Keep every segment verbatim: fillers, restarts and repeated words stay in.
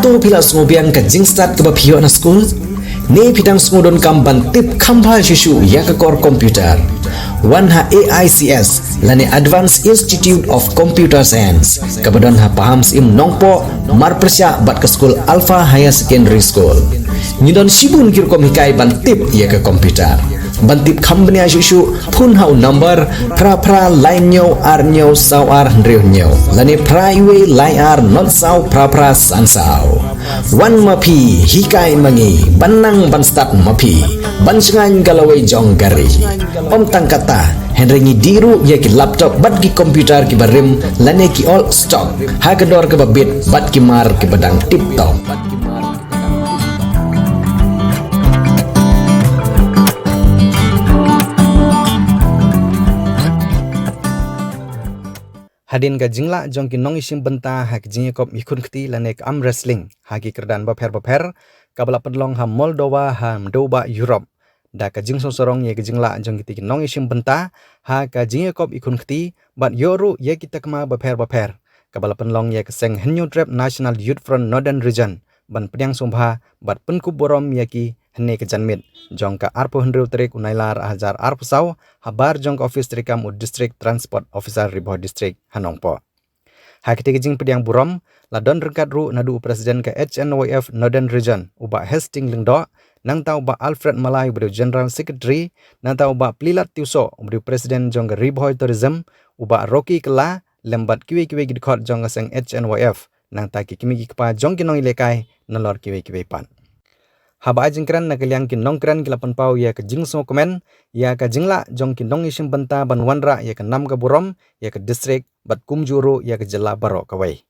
To phi la sngewbiang ka jingstad kaba phi ïoh na skul? Ne phi dang sngewdonkam ban tip kham bha shuh shuh ïa ka kor computer? Wan ha A I C S lane Advanced Institute of Computer Science kaba don ha Pahamsyiem Nongpoh, marpyrshah bad ka skul Alpha Higher Secondary School. Ngi don shibun ki rukom hikai ban tip ïa ka computer. Ban tip kham bniah shuh shuh, phone ha u number phra phra lai hynñiew ar hynñiew saw ar hynriew hynñiew lane phra wei lai ar not saw phra phra san saw. Wan ma phi, hikai ma ngi, ban nang ban stad ma phi, ban shngaiñ ka lawei jong ka ri. Ym tang katta, hynrei ngi dih ruh ïa ki laptop bad ki computer kiba rim lane ki old stock ha ka dor kaba bit bad ki mar kiba dang tip top. Hadien ka jinglah jong ki nongïashim bynta ha ka jingïakop ïakhun kti lane ka arm wrestling ha ki kyrdan bapher bapher, kaba la pynlong ha Moldova ha Mdewbah Europe, da ka jingsngewsarong ïa ka jinglah jong kitei ki nongïashim bynta ha ka jingïakop ïakhun kti bad ïoh ruh ïa ki takma bapher bapher, kaba la pynlong ïa ka seng Hynñiewtrep National Youth Front Northern Region ban pdiang sngewbha bad pynkup burom ïa ki hynne ka janmiet jong ka arphew hynriew tarik u Nailar ar hajar arphew saw, habar jong ka office treikam u District Transport Officer Ri Bhoi District ha Nongpoh. Ha kitei ki jingpdiang burom la don ryngkat ruh naduh u President ka H N Y F Northern Region, u Bah Hastings Lyngdoh, nangta u Bah Alfred Malai, uba dei u General Secretary, nangta u Bah Plilat Tiewsoh, uba dei u President jong ka Ri Bhoi Tourism, u Bah Rocky Kylla, lem bad kiwei kiwei ki dkhot jong ka seng H N Y F, nangta ki kmie ki kpa jong ki nongïalehkai nalor kiwei kiwei pat. Haba ai jingkren na ka liang ki nongkren ki la pynpaw ïa ka jingsngewkmen ïa ka jinglah jong ki nongïashim bynta ban wanrah ïa ka nam ka burom ïa ka district bad kumjuh ruh ïa ka jylla baroh kawei.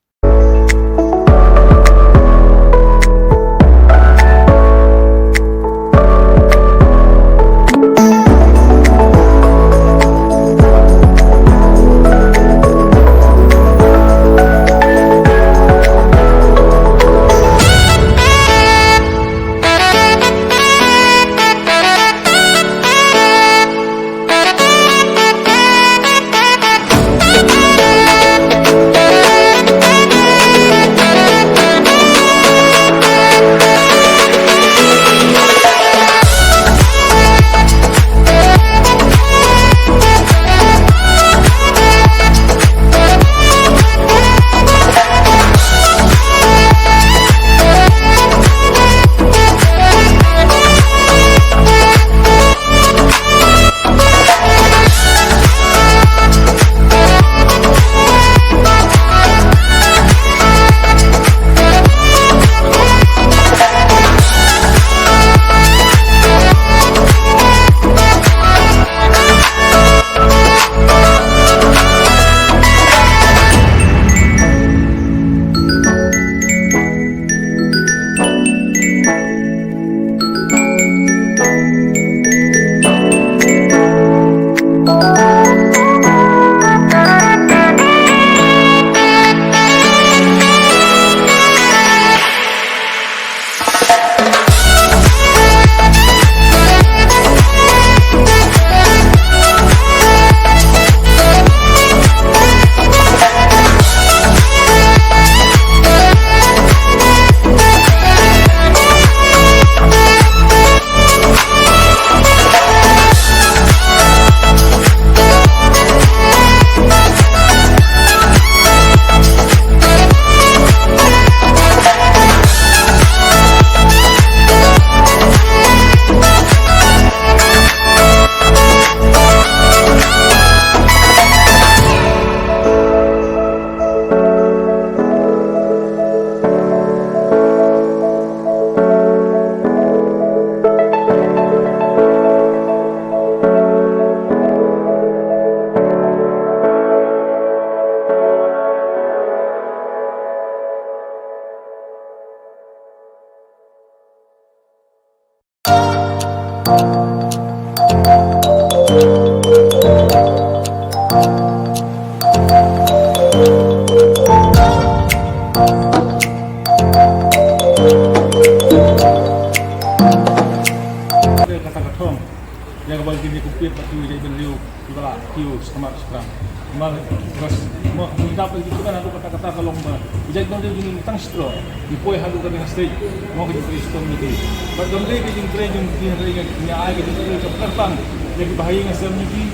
Riew kiba la kiew shakhmat shaphrang. Namar bas mo ka bun dap ïa ki, kiba naduh katta katta ka long ba ki jaitbynriew jong ngi tang shi trok ki poi haduh kane ka stage. Mo ka jingtrei shitom jong ki, bad kam dei ka jingtrei jong ki hynrei ka, ka ai ka jingtrei ka pynlong ïa ki bahaïing hasem jong ki,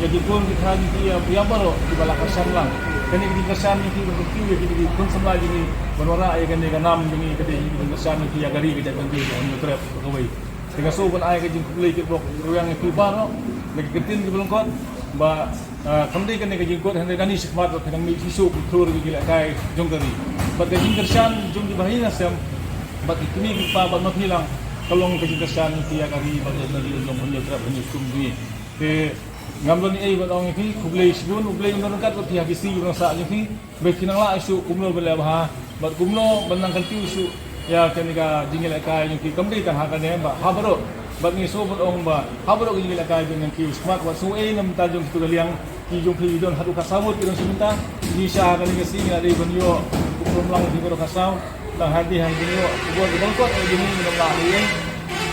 ïa ki khun ki kha jong ki, ïa, ïa baroh kiba la kyrshan lang. Kane ka jingkyrshan jong ki ba ki kiew ïa ki, ki khun samla jong ngi ban wanrah ïa kane ka nam jong ngi, ka dei ka jingkyrshan jong ki ïa ka ri, ka jaitbynriew jong ngi, Hynñiewtrep kawei. Te nga shu ban ai ka jingkhublei kyrpang rwiang ïa phi baroh na ki kyntien kiba lyngkot, ba, ah, kam dei kane ka jingkut hynrei kane shakhmat ba phi nang mih shisha, phi thlur ïa ki lehkai jong ka ri. Bad ka jingkyrshan jong ki bahaïing hasem bad ki kmie ki kpa bad ma phi lang, ka long ka jingkyrshan ïa ka ri bad ïa ka ri jong Hynñiewtrep, Hynñiewskum jong ngi. Te ngam don ei ei ban ong ïa phi, khublei shibun, U Blei un don ryngkat bad phi ha ki sngi kiba nang sah jong phi. Ba phin nang lah shuh kumno ban leh bha bad kumno ban nang kyntiew shuh ïa kane ka jingïalehkai jong ki, kam dei tang ha kane, ba ha baroh. Bad ngi shu ban ong ba ha baroh ka jingïalehkai ba nang kiew shakhmat, wat sngew ei na bynta jong kito ka liang, ki jong phi ki don haduh khatsaw ngut ki don sha bynta. Ngi sha kane ka sngi ngi la dei ban ïoh burom lang ki baroh khatsaw. Tang hadien ha jingïoh khubor kiba lyngkot, jong ngi ngim lah ei ei.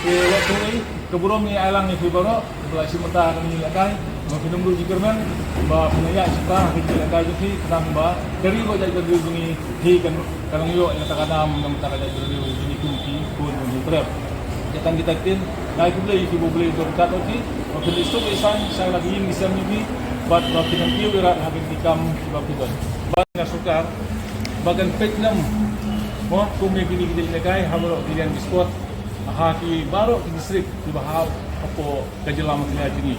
Te wat sngew ei, ka burom ngi ai lang ïa phi baroh kiba la shim bynta ha kane ka jingïalehkai. Ba phin ym duh jingkyrmen, ba phin ïaid shata ha ka jingïalehkai jong phi, khnang ba ka ri bad ka jaitbynriew jong ngi hi kan, kan nang ïoh ïa kata ka nam na bynta ka jaitbynriew jong ngi kum ki khun jong Hynñiewtrep. Ïa tang kita ki ktien, nga ai khublei ïa phi, ba U Blei un don ryngkat bad phi, ba phin ïasuk ïasaiñ sha la ki ïing ki sem jong phi, bad ba phin nang kiew ïarap ha kine ki kam kiba phi don. Bad nga sngewkhublei ba kan peit lem, mo, kum ïa kine ki jingïalehkai ha baroh ki liang ki sport, ha ki baroh ki district kiba hap hapoh ka jylla Meghalaya jong ngi.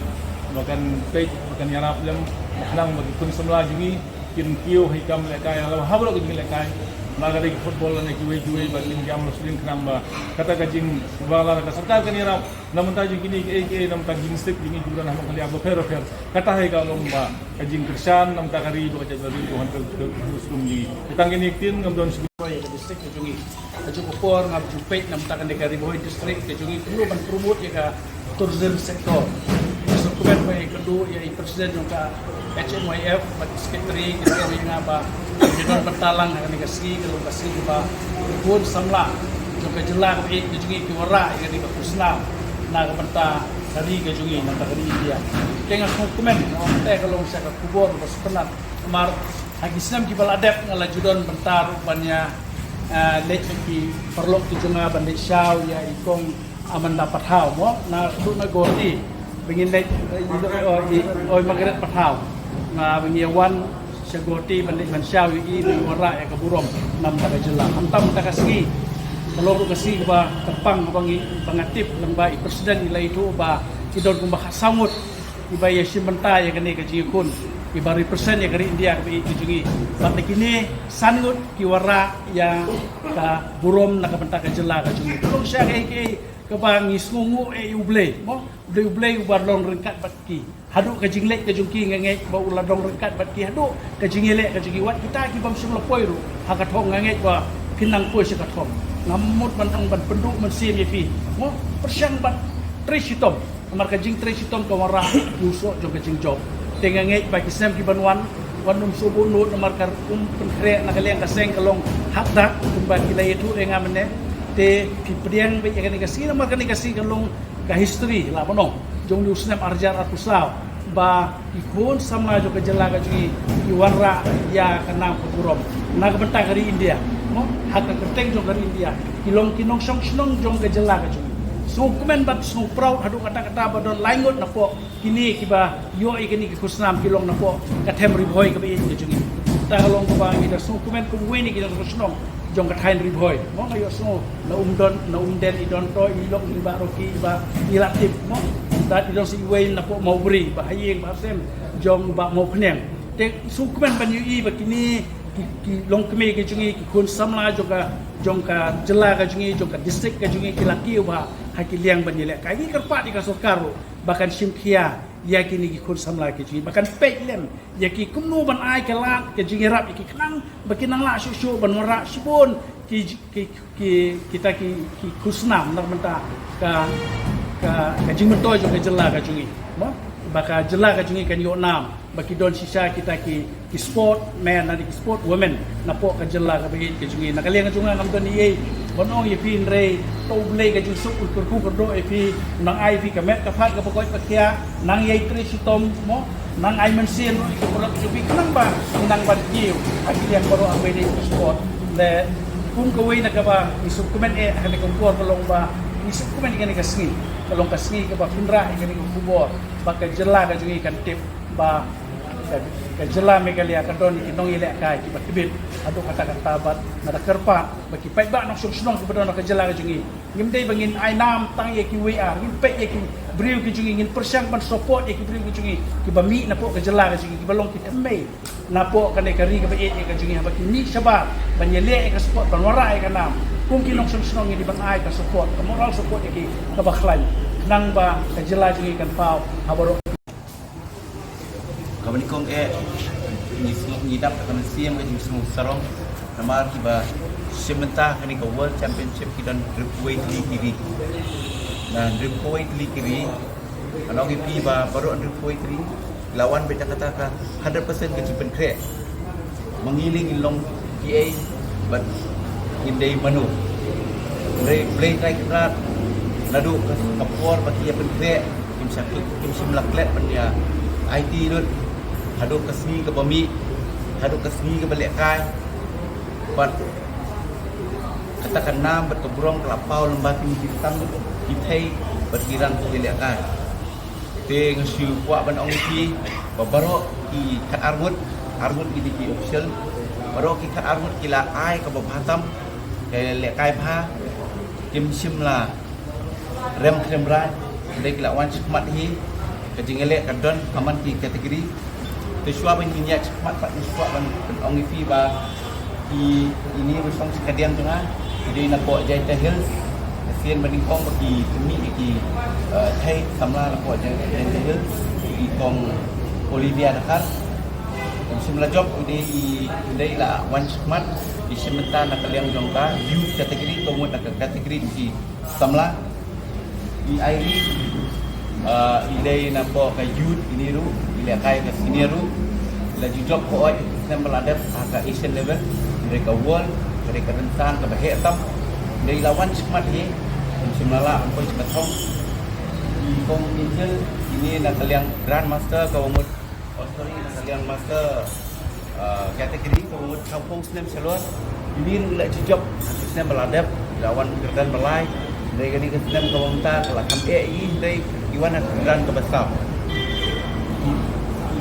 Ba kan peit, ba kan ïarap lem, ba khnang ba ki khun samla jong ngi kin kiew ha ki kam lehkai ha baroh ki jingïalehkai. La ka dei ki football lane kiwei kiwei, ba kin ïam wrestling, khnang ba kata ka jing, ba la ka sorkar kan ïarap na bynta jong kine kiei kiei, na bynta ki district jong ngi kiba don ha Meghalaya bapher bapher. Kata hi ka long ba ka jingkyrshan na bynta ka ri bad ka jaitbynriew jong ngi. Tang kine ki ktien, ngam don shuh. Oi, ka district ka jong ngi. Ka jong ka por ngam ju peit na bynta kane ka Ri Bhoi district ka jong ngi, kumno ban promote ïa ka tourism sector. Nga sngewkmen ba ïa kynduh ïa i president jong ka H M Y F bad i secretary, ki la ong ïa nga ba ki don bynta lang ha kane ka sngi, ka long ka sngi ba ki khun samla jong ka jylla kaba ïeit ka jong ngi ki wanrah ïa kane ka khusnam na ka bynta ka ri ka jong ngi, na ka bynta ka ri India. Te nga sngewkmen, nga ong te ka long sha ka khubor ba sngewtynnat. Namar ha ki snem kiba la dep nga la ju don bynta ruh ban ïa, eh, leit ki paralok ki jong nga ban leit shaw ïa i kong Amanda Pathaw, mo, na, tu na Guwahati. Ba ngin leit, eh, i, oh, i, oh, Margaret Pathaw. Nga ba ngi ïa wan sha Guwahati ban leit ban shaw ïa i, ban wanrah ïa ka burom na bynta ka jylla. Khamtam mynta ka sngi, ka long ruh ka sngi kaba kyrpang, ba ngi, ba nga tip lyngba i president i la ïathuh ba ki don kumba khatsaw ngut kiba ïa shim bynta ïa kane ka jingïakhun, kiba represent ïa ka ri India kaba ïeit ka jong ngi. Bad na kine san ngut ki wanrah ïa ka burom na ka bynta ka jylla ka jong ngi. Ka long sha kaei kaei kaba ngi sngewnguh ïa U Blei, mo, U Blei, U Blei uba long ryngkat bad ki. Haduh ka jingleit ka jong ki nga ngeit ba u la long ryngkat bad ki haduh ka jingïaleh ka jong ki. Wat kita ki bym shym la poi ruh ha ka thong, nga ngeit ba kin nang poi sha ka thong. Ngam mut ban ong ban pynduh mynsiem ïa phi, mo, pyrshang ban trei shitom. Namar ka jingtrei shitom ka wanrah u soh jong ka jingjop. Te nga ngeit ba ki snem ki ban wan, wat nym sngewbun lut namar ka um pynkhreh na ka liang ka seng ka long hapdeng kumba ki la ïathuh ïa nga mynne. Te phi pdiang beit ïa kane ka sngi namar kane ka sngi ka long ka history, lah ban ong, jong u snem ar hajar arphew saw, ba ki khun samla jong ka jylla ka jong ngi ki wanrah ïa ka nam ka burom na ka bynta ka ri India, mo, ha ka kyrteng jong ka ri India. Ki long ki nongshong shnong jong ka jylla ka jong ngi. Sngewkmen bad sngew proud haduh katta katta ba don lai ngut napoh kine kiba ïoh ïa kine ki khusnam ki long napoh ka them Ri Bhoi kaba ïeit ka jong ngi. Kata ka long kaba ngi da sngewkmen kum uwei na ki nongshong shnong jong ka thaiñ Ri Bhoi. Mo, nga ïohsngew na Umdon, na Umden i don to, i long i Bah Rocky, i Bah, i la tip, mo. Bad i don sa iwei napoh Mawbri, Bah Haïing, Bah Sem, jong Bah Mawphniang. Te sngewkmen ban ïohi ba kine ki, ki longkmie ki jong ngi, ki khun samla jong ka, jong ka jylla ka jong ngi, jong ka district ka jong ngi, ki la kiew bha ha ki liang ban ïalehkai. Ngi kyrpad ïa ka sorkar ruh ba kan shim khia ïa kine ki khun samla ki jong ngi, ba kan peit lem ïa ki kumno ban ai ka lad ka jingïarap ïa ki khnang ba kin nang lah shuh shuh ban wanrah shibun ki, ki, ki, kita ki, ki khusnam na ka bynta ka, ka, ka jingmyntoi jong ka jylla ka jong ngi, mo? Ba ka jylla ka jong ngi kan ïoh nam. ba ki don shisha kita ki, ki sport men, na ki sport women, na poh ka jylla kaba ïeit ka jong ngi. Na ka liang ka jong nga ngam don ei ei ban ong ïa phi, hynrei to U Blei ka jingsuk un kyrkhu kyrdoh ïa phi, nang ai phi ka met ka phad kaba koit ba khiah, nang ïai trei shitom mo, nang ai mynsiem ruh ïa ki paralok jong phi, khnang ba nang ban kiew ha ki liang baroh ha kaba ïadei bad sport. Le kum kawei na kaba ngi sngewkmen eh ha kane ka por ka long ba ngi sngewkmen ïa kane ka sngi, ka long ka sngi kaba pynrah ïa kane ka khubor ba ka jylla ka jong ngi kan tip ba ka, ka jylla Meghalaya ka don ïa ki nongïalehkai kiba tbit haduh katta katta, bad nga da kyrpad ba ki paidbah nongshong shnong kiba don ha ka jylla ka jong ngi, ngim dei ba ngin ai nam tang ïa kiwei ar, ngin peit ïa ki briew ki jong ngi, ngin pyrshang ban support ïa ki briew ki jong ngi kiba mih na poh ka jylla ka jong ngi, kiba long ki thymmei na poh kane ka ri kaba ïeit ïa ka jong ngi, haba ki mih shabar ban ïaleh ïa ka sport, ban wanrah ïa ka nam, kum ki nongshong shnong ngi dei ban ai ka support, ka moral support ïa ki kaba khlaiñ, khnang ba ka jylla jong ngi kan paw ha baroh. Kaba nyngkong eh, ngi sngew, ngi dap ka mynsiem ka jingsngew sarong namar kiba shim bynta kane ka World Championship ki don hynriewphew wei tylli ki ri. Na hynriewphew wei tylli ki ri, ngan ong ïa phi ba baroh hynriewphew wei tylli la wan beit da kata ka hundred percent ka jingpynkhreh. Ma ngi lei ngin long kiei bad ngin dei mano. Hynrei U Blei Trai Kynrad, naduh ka, ka por ba ki ïa pynkhreh, kim shym, kim shym la klet ban ïa aiti lut haduh ka sngi kaba mih, haduh ka sngi kaba lehkai. Bad kata ka nam bad ka burom ka la paw lyngba kine ki tam, ki thei bad ki rang ki lehkai. Te nga shu kwah ban ong ïa phi ba baroh ki khatar ngut, ar ngut ki dei ki official, baroh ki khatar ngut ki la ai kaba bha tam, ki lehkai bha, kim shym la rem khlem rai, hynrei ki la wan shakhmat hi. Ka jingïaleh ka don ha man ki category. Te shuwa ban ngin ïaid shakhmat pat, ngi shuwa ban, ban ong ïa phi ba i, ine ba shong sha kadiang jong nga, i dei na poh Jaintia Hills. Ka sien ba nyngkong ba ki pynmih ïa ki, eh, thei samla na poh Jaintia, Jaintia Hills, i kong Olivia Dkhar. Kim shym la jop, i dei i, i dei la wan shakhmat, i shim bynta na ka liang jong ka youth category, ka mut na ka category ki samla. I Ivy, ah, i dei na poh ka youth, ine ruh i lehkai ka senior ruh. La ju jop ka oi snem ba la dep ha ka Asian level, hynrei ka world, hynrei ka rynsan kaba heh tam. Dei la wan shakhmat hi, kim shym la lah ban poi sha ka thong. I kong Angel, ine na ka liang grandmaster kaba mut, oh sorry, na ka liang master, ah, category kaba mut shiphew snem shalor. Ine ruh la ju jop ha ka snem ba la dep, la wan kyrdan ba lai. Hynrei kane ka snem kaba mynta ka la kham eh ïa i, hynrei i wan ha ka kyrdan kaba saw.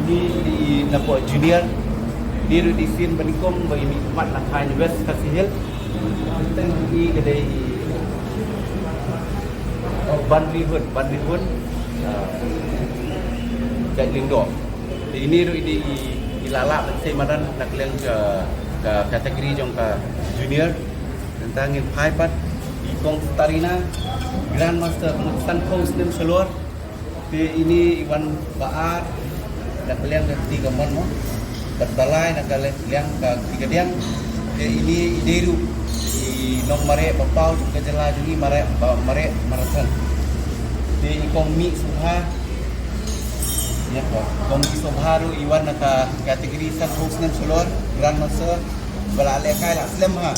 Ine i na poh junior. Ine ruh i dei sien ba nyngkong ba i mih khmat na Khain West Khasi Hills. Teng i ka dei i, oh, Banrihun, Banrihun. Ah, Jait Lyngdoh. Te ine ruh i dei i, i la lah ban sei madan na ka liang ka, ka category jong ka junior. Nangta ngin phai pat i kong Starina, grandmaster, ka mut sanphew snem shalor. Te ine i wan ba ar na ka liang ka kti kamon mo. Bad ba lai na ka liang ka kti kadiang. Te ine i dei ruh i nongmareh ba paw jong ka jylla jong ngi, mareh, ba mareh marathon. Te i kong Mih Subha, ïa ko, kong Mih Subha ruh i wan na ka category sanphew snem shalor, grandmaster, ba la lehkai la slem ha.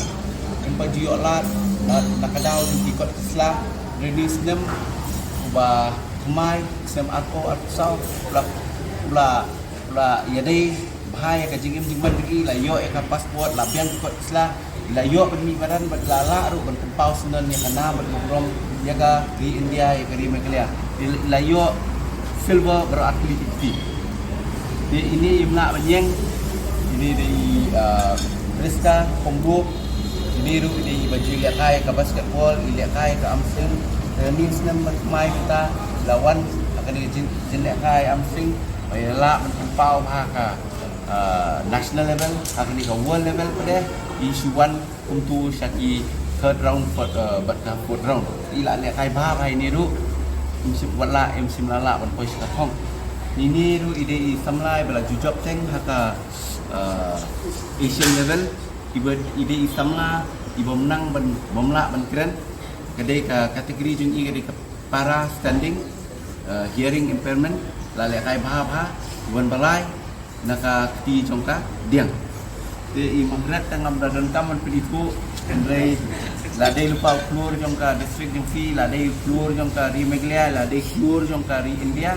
Kumba ju ïoh lad na, na ka daw jong ki kot ki sla, hynrei ine i snem uba thymmai, snem arphew, arphew saw, u la, u la, u la ïadei bha ïa ka jingim jingman jong i, la ïoh ïa ka passport, la biang ki kot ki sla, la ïoh ban mih madan bad la lah ruh ban pynpaw syndon ïa ka nam bad ka burom ïa ka ri India, ïa ka ri Meghalaya. La ïoh silver baroh ar tylli ki kti. Te ine im lah ban ïeng, ine i dei, ah, Prisca Pongbup, ine ruh i dei iba ju lehkai ka basketball, i lehkai ka arm wrestling. Te ine i snem ba thymmai mynta la wan ha kane ka jing, jing lehkai arm wrestling, ba i la lah ban pynpaw bha ha ka, ah, national level, ha kane ka world level pat de, i shu wan kumto sha ki third round, fourth, eh, bad ka fourth round. I la lehkai bha bha ine ruh. Im shym, wat la im shym la lah ban poi sha ka thong. Ine ruh i dei i samla iba la ju jop teng ha ka, eh, Asian level. Iba i dei i samla ibym nang ban, bym lah ban kren. Ka dei ka category jong i ka dei ka para standing, eh, hearing impairment, la lehkai bha bha, i wan ba lai, na ka kti jong ka diang. Te i Margaret te ngam da donkam ban pynithuh, hynrei la dei lypa u khlur jong ka district jong phi, la dei u khlur jong ka ri Meghalaya, la dei khlur jong ka ri India.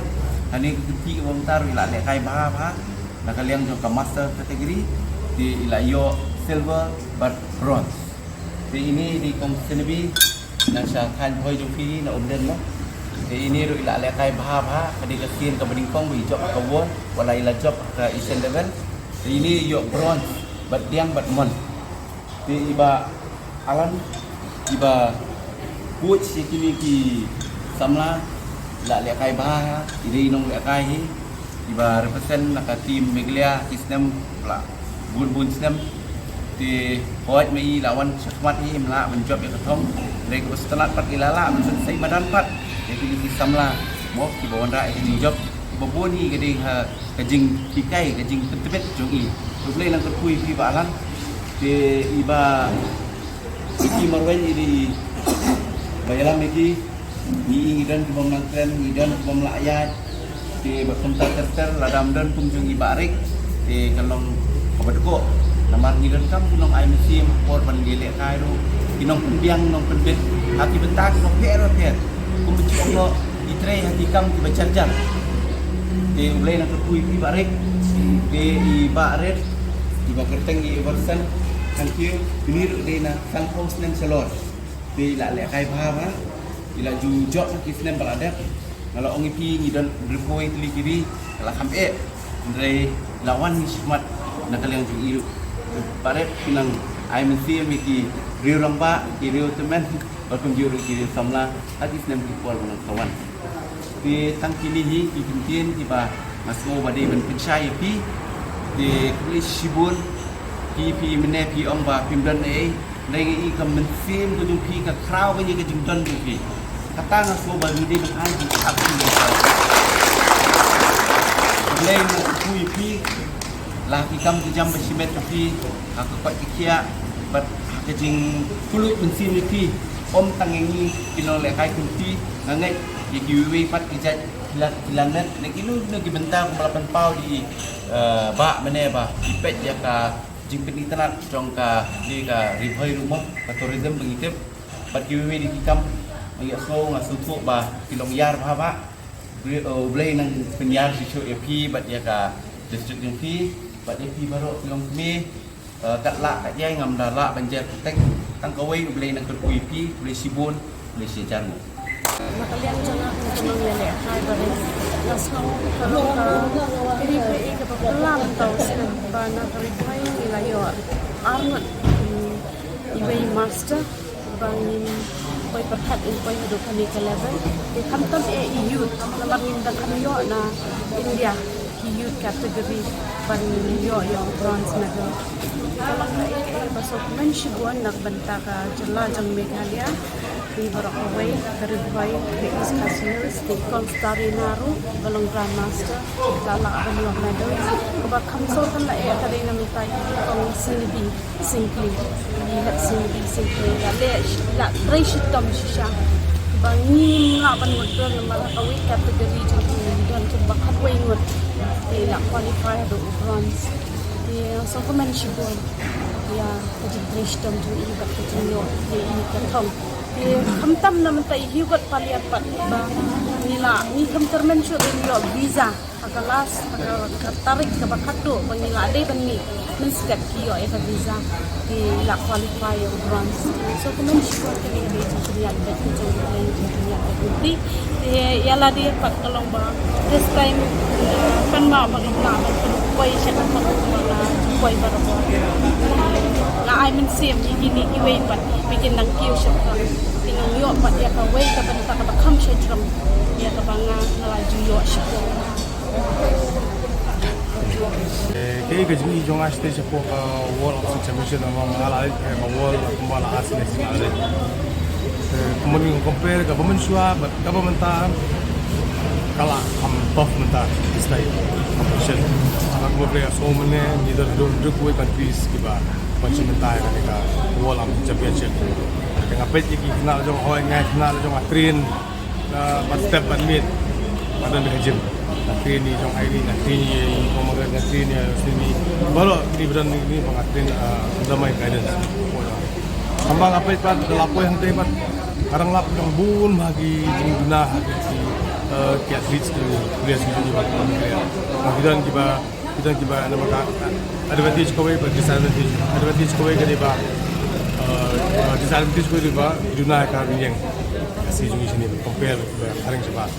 Hangne ka kti ka bynta ruh i la lehkai bha bha na ka liang jong ka master category. Te i la ïoh silver bad bronze. Te ine i dei kong Snebi na sha thaiñ Bhoi jong phi na Umden mo. Te ine ruh i la lehkai bha bha, ka dei ka sien kaba nyngkong ba i jop ha ka world, wat la i la jop ha ka Asian level. Te ine i ïoh bronze bad diang bad mon. Te i Bah Alan, i ba coach ïa kine ki samla, la lehkai bha, i dei i nonglehkai hi. I ba represent na ka team Meghalaya ki snem, la bun bun snem. Te hooid ma i la wan shakhmat hi, im lah ban jop ïa ka thong. Hynrei kaba sngewtynnat pat i la lah ban pynsei madan pat ïa kine ki samla mo, kiba wanrah ïa ka jingjop. Kiba bun hi ka dei ha ka jinghikai, ka jingpyntbit jong i. To U Blei un kyrkhu ïa phi Bah Alan. Te i ba Ricky Marwein i dei i ba ïalam ïa ki. Ngi i ngi don ki bym nang kren, ngi don ki bym lah ïaid. Te bad kumta ter ter, lada ym don kum jong i Bah Rick, te kan long kaba dkoh. Namar ngi donkam ki nongai mynsiem ha por ban ïalehkai ruh, ki nongpynbiang nongpynbit ha ki bynta kiba pher bapher. Kum ba ju ong noh, i trei ha ki kam kiba jar jar. Te U Blei un kyrkhu ïa phi Bah Rick. Te i Bah Rick, i ba kyrteng i Everson, thank you. Kine ruh dei na sanphew snem shalor. Te i la lehkai bha bha, i la ju jop ha ki snem ba la dep. Nga la ong ïa phi ngi don hynriewphew tylli ki ri, ka la kham eh. Hynrei la wan ngi shakhmat na ka liang jong i ruh. Bah Rick, phi nang ai mynsiem ïa ki riew rangbah, ki riew tymmen, bad kumjuh ruh ki riew samla ha ki snem ki por ba nang sa wan. Te tang kine hi ki kyntien kiba nga sngew ba dei ban pynshai ïa phi. Te khublei shibun. Phi, phi mynne phi ong ba phim don ei ei. Hynrei nga i ka mynsiem ka jong phi ka khraw ka ïa ka jingdon jong phi. Kata nga sngew ba ngi dei ban ai jingthap. Khublei nga kyrkhu ïa phi. La ki kam ki jam ba shimet jong phi ha ka koit ka khiah bad ha ka jingkylluid mynsiem ïa phi. Ym tang ïa ngi ki nonglehkai kum phi, nga ngeit ïa kiwei pat ki jait ki la, ki la met na kino kino ki bynta kumba la pynpaw da i, eh, Bah mynne ba ki peit ïa ka jingpynitynnad jong ka, ïa ka Ri Bhoi ruh mo, ka tourism ba ngi tip. Bad kiwei de ki kam, nga ïohsngew, nga sngewthuh ba ki long ïar bha bha. U Blei, eh, U Blei un pynïar shisha ïa phi bad ïa ka district jong phi, bad ïa phi baroh ki longkmie. Eh, katba lah ka jai ngam da lah ban jer kyrteng. Tang kawei, U Blei un kyrkhu ïa phi, U Blei shibun, U Blei shihajar nguh. Na ka liang jong nga kum ka nongïalehkai barit, nga sngew ka long ka, ka dei kaei kaba phylla mynta u snem ba na ka Ri Bhoi ngi la ïoh arngut, mm, iwei i master ba ngin poi pyrkhat, ngin poi haduh kane ka level. Te khamtam eh i youth, namar ngim da kham ïoh na India ki youth category ban ïoh ïa u bronze medal. Ka long kaei kaei ba sngewkmen shibun na ka bynta ka jylla jong Meghalaya. Ngi baroh kawei, ka Ri Bhoi, ka East Khasi Hills, te i Kong Starina ruh ba long Grandmaster, la lah ban ïoh medal. Kaba kham sngewtynnat eh ka dei na mynta i Kong Snebi Syngkli, i Hep Snebi Syngkli, la leh, la trei shitom shisha. Ba ngim lah ban mutdur namar ha kawei ka category jong ngi don kumba khatwei ngut. Te la qualify haduh u bronze. Te sngewkmen shibun ïa ka jingtrei shitom jong i bad ka jingïoh ïa i ka thong. Te khamtam na mynta i Hugh Palyat pat ba ngi la, ngi kham tyrmen shuh ban ïoh visa ha ka last, ha ka, ka tarik kaba khatduh ba ngi la dei ban mih mynstep ki ïoh ïa ka visa, ki la qualify ïa u bronze. So kumne shibun kane ka dei ka jingpynïaid beit ka jong U Blei, ka jingpynïaid beit lynti. Te ïa lade pat ka long ba this time, eh, pan ma ba ngim lah ban pynpoi sha ka thong ba la pynpoi barabor. Nga ai mynsiem ïa kine kiwei pat ba kin nang kiew sha ka thong, kin nang ïoh pat ïa kawei ka bynta kaba kham shajrong ïa kaba nga, nga la ju ïoh shapoh. Eh, kaei ka jingi jong nga shatei shapoh ka World Archery Championship, namar nga la leit ha ka World kumba la ar snem shisha nga la leit. Eh, kumba ngi compare kaba mynshuwa bad kaba mynta, ka la kham tough mynta this time competition. Namar kumba phi la sngew mynne ngi don haduh hynriew wei countries kiba compete mynta ha kane ka World Archery Championship. Te nga peit ïa ki khynnah la jong, hooid nga khynnah la jong nga train. Nga ban step ban miet, nga don ha gym. Nga train ïa i jong Irene, nga train ïa i jong Margaret, nga train ïa Simi. Baroh kine ba don kine ba nga train, ah, under my guidance. Tangba nga peit pat da la poi hangtei pat, ka dang lap jong bun bha ki jingduna ha ki, eh, ki athletes ki players ki jong ngi ba ki don kiba, ki don kiba na ba ka advantage kawei bad disadvantage. Advantage kawei ka dei ba, eh, disadvantage kawei dei ba ki duna ka rieng ka sngi jong ngi shane compare bad ka rieng shabar.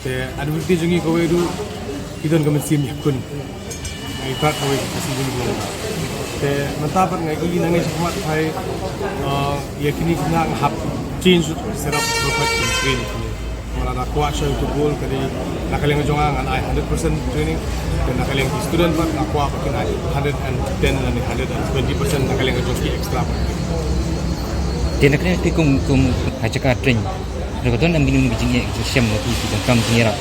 Te advantage jong ngi kawei ruh ki don ka mynsiem ïakhun. Ngi prat kawei ka sngi jong ngi. Te mynta pat nga i nangne shakhmat phai, eh, ïa kine ki khynnah nga hap change setup perfect in train kine. Namar lada kwah sha ïa u football ka dei na ka liang jong nga ngan ai hundred percent training. Te na ka liang ki student pat nga kwah ba kin ai hundred and ten lane hundred and twenty percent na ka liang jong ki extra pat. Te na ka liang te kum, kum ha jaka train, ruh ka don em kine ki jingeh ki jingshem na ki, ki jingkam jingïarap?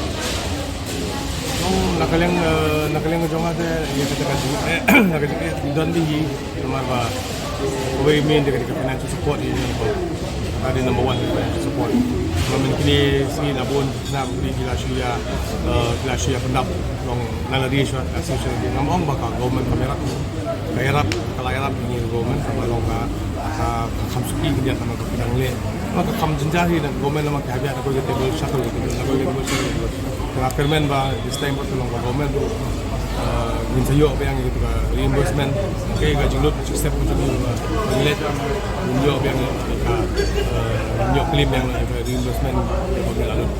Jong na ka liang, eh, na ka liang jong nga te ïa kata ka jingeh, na ka jingeh don dei hi, namar ba kawei main dei ka dei ka financial support hi, namar ba ka dei number one financial support. Namar mynta kine sngi na bun na bun ki la shu ïa, eh, ki la shu ïa pyndap long na la ri shuwa ka social, ngam ong ba ka government kam ïarap. Ka ïarap, ka la ïarap ïa ngi ka government, kaba long ka, ka, ka kham suki khyndiat namar ba ki dang leh. Namar ka kham jynjar hi na ka government namar ki hap ïa na kawei ka table shackle, na kawei ka table shackle. Te nga kyrmen ba this time pat ka long ka government ruh, eh, ngin sa ïoh biang ïa ka reimbursement. Ka, ka jinglut jingstep ka jong ngi ba ngin leit, ngin ïoh biang ïa ka, eh, ngin ïoh claim biang ïa ka reimbursement ïa ba ngi la lut.